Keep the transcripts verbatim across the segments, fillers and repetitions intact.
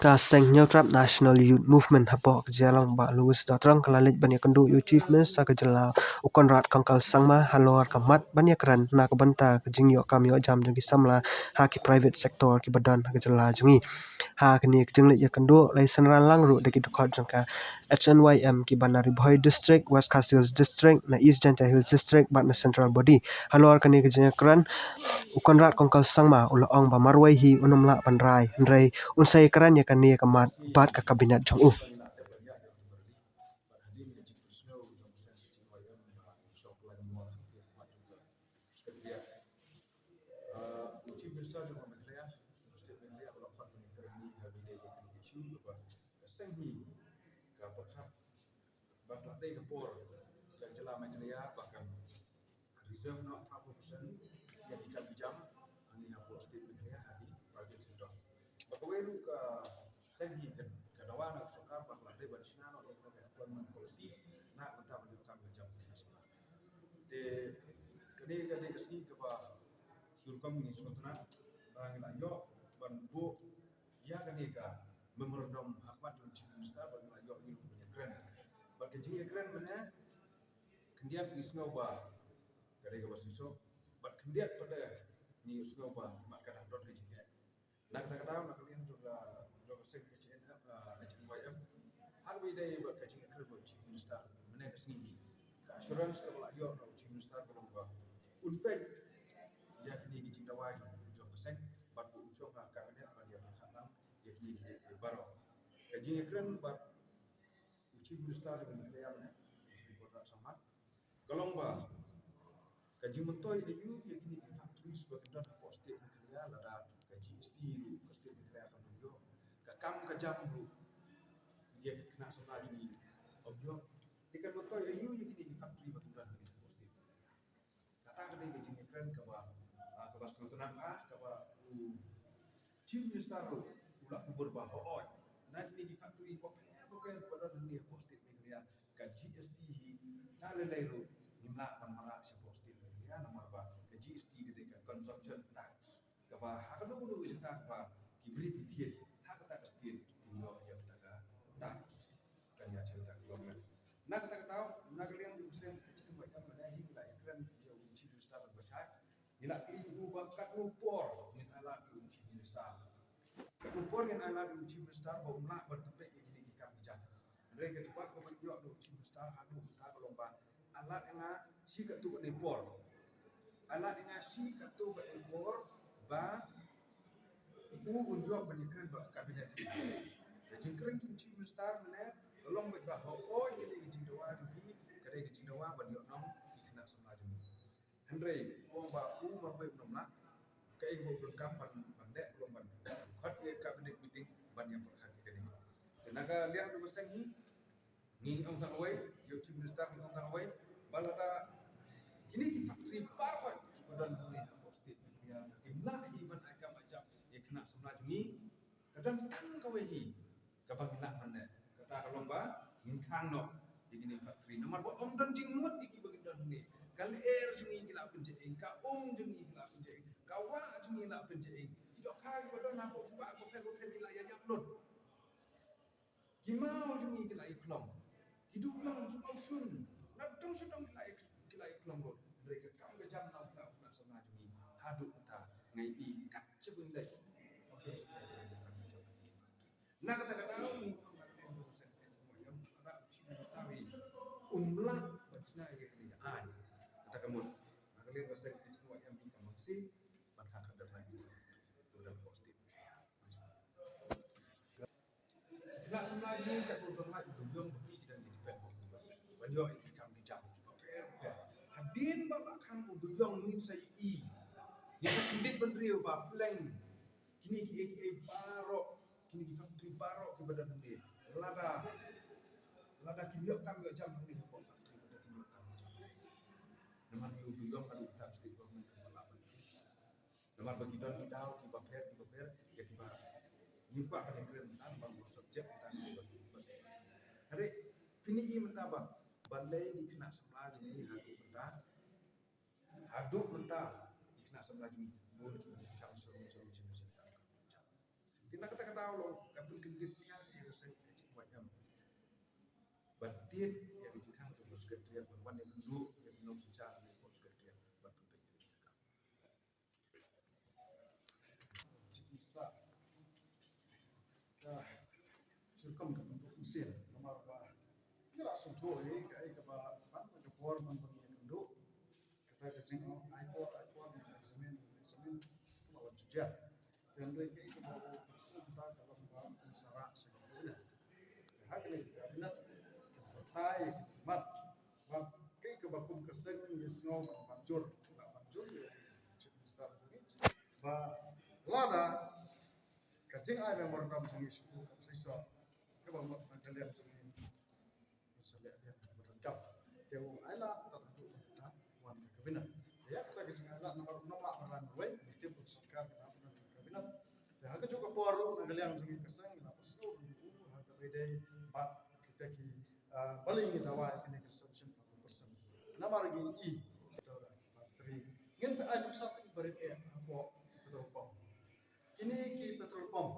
Ka seng Hynñiewtrep National Youth Movement hapoh ka jylla u Bah Louis Dotrang ka la leit ban ïakynduh ïa u Chief Minister ka jylla u Conrad Kongkal Sangma halor ka mat ban ïakren na ka bynta ka jingïoh kam ïoh jam jong ki samla ha ki private sector kiba don ha ka jylla jong ngi. Ha kane ka jingleit ïakynduh la ïasynran lang ruh da ki dkhot jong ka H N Y M kiba na Ri Bhoi District, West Khasi Hills District, na East Jaintia Hills District bad na Central Body. Halor kane ka jingïakren, u Conrad Kongkal Sangma u la ong ba marwei hi un ym lah ban rai, hynrei un sa ïakren ïa kane ka mat bad ka Cabinet jong u. Reserve noh arphew percent ïa ki kam ki jam hangne hapoh state Meghalaya ha ki private sector. Bad kawei ruh ka seng hi ka, ka dawa na ka sorkar ba ka la dei ban shna noh ïa ka employment policy na ka bynta ban ïoh kam ïoh jam ki khynnah samla. Te kane ka dei ka sngi kaba shu rukom ngi sngewtynnat ba ngi la ïoh ban buh ïa kane ka memorandum ha khmat jong u Chief Minister bad ngi la ïoh ïa u ban ïakren. Bad ka jingïakren mynne khyndiat ngi sngew ba ka dei kaba shisha bad khyndiat pat ngi sngew ba mat ka dang don ka jingeh. Na kata ka daw na ka liang jong ka, jong ka seng H N M, ah, H N Y M, ha kaba ïadei bad ka jingïakren bad u Chief Minister mynne ka sngi hi, ka assurance kaba la ïoh na u Chief Minister ka long ba un peit ïa kine ki jingdawa jong, jong ka seng bad ba un shong ha ka Cabinet ban ïa pyrkhat lang ïa kine ki dei baroh. Ka jingïakren bad u Chief Minister jong ka Meghalaya mynne, u Shri Conrad Sangma, ka long ba ka jingmyntoi aïu ïa kine ki factories ba kin don hapoh state Meghalaya lada ka G S T ruh ka state Meghalaya kam ïoh, ka kam ka jam ruh ïa ki khynnah samla jong ngi ym ïoh. Te kan myntoi aïu ïa kine ki factory ba kin don hapoh state. Kata ka dei ka jingïakren kaba, ah, kaba sngewtynnat bha, kaba u Chief Minister ruh u la kubur ba hooid na kine ki factory bapher bapher ba don hangne hapoh state Meghalaya ka G S T hi na lei lei ruh ngim lah ban wanrah shapoh state Meghalaya namar ba ka G S T ka dei ka consumption tax. Kaba ha kano kano ka jaka kaba ki briew ki thied ha kata ka state kin ïoh ïa kata ka tax. Kan ïa sha kata ka government. Na kata ka daw, na ka liang jong ka seng H N Y M mynne hi ngi la ïakren ïa u Chief Minister ba shai. Ngi la kylli u ba katno por ngin ai lad ïa u Chief Minister. Katno por ngin ai lad ïa u Chief Minister ba un lah ban pynpeit ïa kine ki kam ki jam. Hynrei ka jubab kaba ngi ïoh na u Chief Minister haduh mynta ka long ba ai lad ïa nga shi katto katne por. Ai lad ïa nga shi katto katne por ba u un ïoh ban ïakren bad ka Cabinet. Ka jingkren jong u Chief Minister mynne ka long beit ba hooid ka dei ka jingdawa jong phi, ka dei ka jingdawa ban ïoh nong ki khynnah samla jong ngi. Hynrei u ong ba u marwei um lah, kaei kaba u donkam ban, ban leh ka long ban khot ïa ka Cabinet meeting ban ïa pyrkhat ïa kane. Te na ka liang jong ka seng hi ngi ong tang kawei, ïa u Chief Minister ngi ong tang kawei ba lada kine ki factory baroh kiba don hangne hapoh state Meghalaya kim lah hi ban ai kam ai jam ïa ki khynnah samla jong ngi, ka don tang kawei hi kaba ngin lah ban leh, kata ka long ba ngin khang noh ïa kine factory namar ba ym don jingmut ïa kiba kin don hangne. Ka lyer jong ngi ki la pynjain, ka um jong ngi ki la pynjain, ka wah jong ngi la pynjain. Ki dohkha kiba don hapoh ki wah bapher bapher ki la ïa ïap lut. Ki maw jong ngi ki la ïa khlong. Ki duyong, ki maw shun, na dong sha dong ki la ïa, ki la ïa khlong lut. Hynrei ka kam ka jam na bynta u khynnah samla jong ngi haduh mynta nga ïohi kat shaba ngi leit. Na kata ka daw ngi ong ka liang ka seng H N Y M, lada u Chief Minister hi um lah ban shna ïa kane ka aiñ, kata ka mut na ka liang ka seng H N Y M ngi ka mangsi ban khang ka dep lai ïa ka dep positive. Khynnah samla jong ngi katno don lait u duyong ba ki dang depend ban ïoh ïa ki kam ki jam kiba pher pher. Hadien ba la khang u duyong ngin sa ïohi, ngin sa kyndit bynriew ba pleng kine kiei kiei baroh, kine ki factory baroh kiba don hangne. Lada, lada kim ïoh kam ïoh jam hangne hapoh factory, lada kim ïoh kam ïoh jam. Namar ïa u duyong ka dei u state government kaba lah ban namar ba ki don ki daw kiba pher kiba pher ïa kiba, ngim kwah ban ïakren tang ba subject tang ba. Hynrei phin ïohi mynta ba balei ki khynnah samla jong ngi haduh mynta, haduh mynta ki khynnah samla jong ngi bun ki shang shang shang shang shang. Te na kata ka daw long ka pynkyndit ïa ka seng ka jingwai em. Ban tied ïa ka jingkhang jong u secretariat, ban wan ïakynduh ïa u nongsynshar jong u secretariat, ban pynpeit ïa ka jingkhang. Chief Minister, ka, shu kum ka pynduh mynsiem, namar ba ngi la sngewthuh ïa kaei kaba ban ka por ban ban ïakynduh. Kata ka jingong ai por, ai por, examine, examine, kaba la jujia. Te hynrei kaei kaba u pyrshah mynta ka long ba kum sarah sha ka cabinet. Te ha kane ka cabinet, kin sa thai, mat, ba kaei kaba kum ka seng ngi sngew ban, ban jur, ban jur, Chief Minister jong ngi. Ba lada ka jingai memorandum jong ngi shu kum shisha, kaba mut na ka liang jong ngi. Sa leh biang ba donkam. Te u ai lad tad haduh ba ka wan ka cabinet. Te ïa kata ka jingai lad namar u nonglah ban wan wei, ngi tip ba ka sorkar ka wan ka cabinet. Te ha kajuh ka por ruh na ka liang jong ngi ka seng ngi la pyrshah ruh ha kaba ïadei bad kita ki, ah, balei ngi dawa ïa kane ka reservation forty percent. Namar ngi i, ngin ai nuksa ki barit eh hapoh petrol pump. Kine ki petrol pump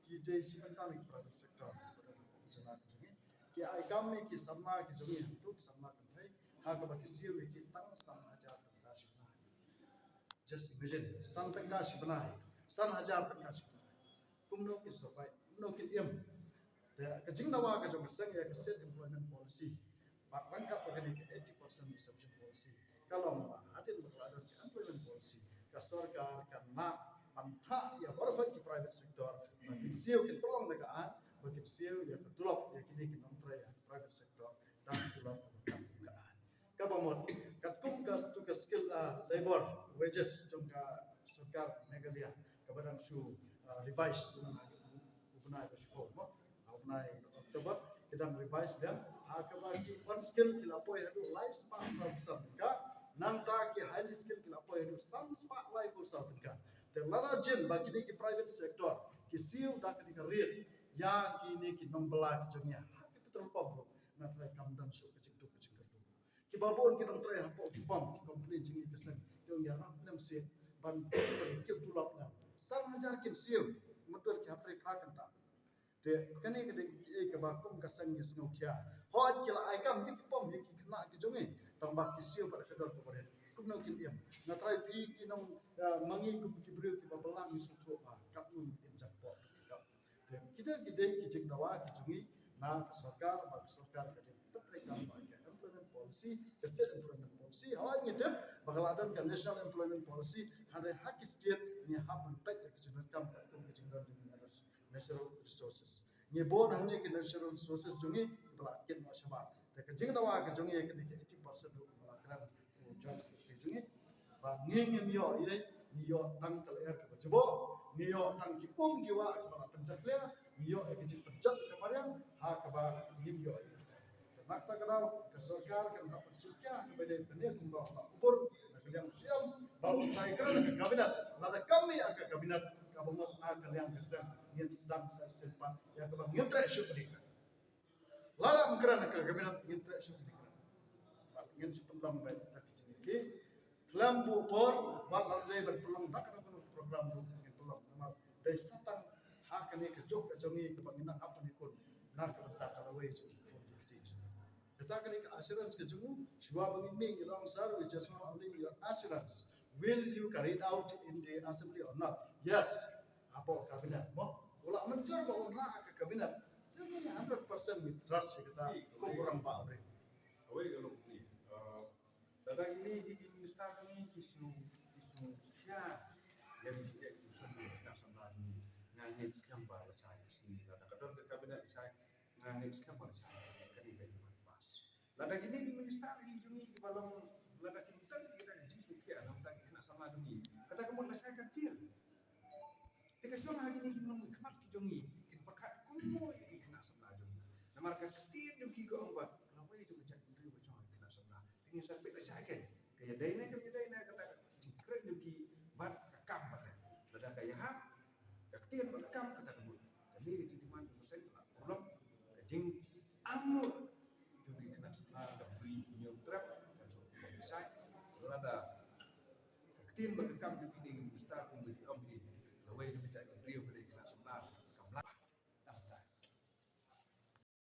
ki dei shi bynta na ki private sector. Ki ai kam ïa ki samla ki jong ngi, hato ki samla kynthei, ha kaba ki siew ïa ki tang san hajar tyngka shi bnai. Just imagine, san tyngka shi bnai, san hajar tyngka shi bnai. Kumno kin survive, kumno kin im. Te ka jingdawa ka jong ka seng ïa ka state employment policy. Bad ryngkat bad kane ka eighty percent reservation policy, ka long ba hadien ba ka la don ka employment policy, ka sorkar kan lah ban thah ïa baroh ki private sector ba kin siew, kin pynlong da ka aiñ ba kin siew ïa ka tulop ïa kine ki nongtrei ha ka private sector da ka tulop kaba tam kum ka aiñ. Kaba mut katkum ka, to ka skilled, ah, labour wages jong ka sorkar Meghalaya kaba dang shu, ah, revise u bnai ba shu poi mo, ha u bnai October, ki dang revise biang, ha kaba ki unskilled ki la poi haduh lai spah saw phew san tyngka, nangta ki highly skilled ki la poi haduh san spah lai phew saw tyngka. Te lada jin ba kine ki private sector ki siew da kane ka rate ïa kine ki nongbylla ki jong ngi ha ki petrol pump ruh, nga tharai kam don shuh ka jingduk ka jingkyrduh. Kiba bun ki nongtrei hapoh ki pump, ki company jong ngi ka seng, ki ong ïarap lem sien ban, ban kiew tulop lem. San hajar kin siew, mynta ki hap trei kra kynta. Te kane ka dei kaei kaba kum ka seng ngi sngewkhia. Hooid ki la ai kam ïa ki pump ïa ki khynnah ki jong ngi, tangba ki siew bad ka dor kaba rit. Kumno kin im? Nga tharai phi ki nong, eh, ma ngi kum ki briew kiba bylla ngi sngewthuh ba katno ngin im jakhlia. Te kita ki dei ki jingdawa ki jong ngi na ka sorkar, ba ka sorkar ka dei ban pyntrei kam bad ka employment policy, ka state employment policy. Hooid ngi tip ba ka la don ka national employment policy, hynrei ha ki state ngi hap ban peit ïa ka jingdonkam katkum ka jingdon jong ngi na natural resources. Ngi bun hangne ki natural resources jong ngi ba la kit noh shabar. Te ka jingdawa ka jong ngi ïa kane ka eighty percent ruh ba la kren u George ka jong ngi. Ba ngi ngim ïoh ei, ngi ïoh tang ka lyer kaba jubok, ngi ïoh tang ki um ki wah kaba la pynjakhlia, ngi ïoh ïa ka jingpynjot ka mariang ha kaba ngim ïoh ei. Te na kata ka daw ka sorkar kan hap ban sngewkhia kaba dei pynïaid kumba ba u bor sa ka liang u siem ba u sai kren ka cabinet, lada kam ïa ka cabinet kaba mut na ka liang ka seng ngin sdang sa sien pat ïa kaba ngim treh shuh ka dei. Lada ym kren ka cabinet ngin treh shuh ka dei. Bad ngin shu pynlong beit ha ki jingïakhih. Khlem buh por, bad lada dei ban pynlong da kano kano ka program ruh ngin pynlong. Namar dei sa tang ha kane ka juk ka jong ngi kaba ngin nang ap ban ïakhun na ka bynta ka lawei jong ki khun ki kti. Kata kane ka assurance ka jong u, shuwa ba ngin mih ngi ong, "Sir, we just want only your assurance. Will you carry it out in the assembly or not?" Yes. Hapoh cabinet mo, u la mynjur ba un rah ha ka cabinet. Te ngi hundred percent ngi trust ïa kata kum u rangbah briew. Kawei ka long kumne, eh, lada kine ki, ki minister kine ki shu, ki shu khia ïa ki, ïa ki shu ki khynnah samla kine. Nga ngeit skhem ba lashai ka sngi lada ka don ka cabinet lashai, nga ngeit skhem ba lashai kane ka dei ban pass. Lada kine ki minister ki jong ngi kiba long, lada kim don kita ki jingsngewkhia na bynta ki khynnah samla jong ngi, kata ka mut lashai kan fail. Te ka jong ha kine ki nongmihkhmat ki jong ngi, kin pyrkhat kumno ïa ki khynnah samla jong ngi. Namar ka ktien jong ki ka ong ba ka lawei jong ka jaitbynriew ka jong ka khynnah samla. Te ngin sa peit lashai kein, ka ïadei ne kam ïadei ne kata ka jingkren jong ki bad ka kam bad. Lada ka ïahap ka ktien bad ka kam, kata ka mut. Kane ka jingdemand jong ka seng ka la pynlong ka jingangnud jong ki khynnah samla, ka bri ñiewtrep, ka jong ka lashai. Lada ka ktien bad ka kam jong kine ki minister kum ki ong hi, lawei jong ka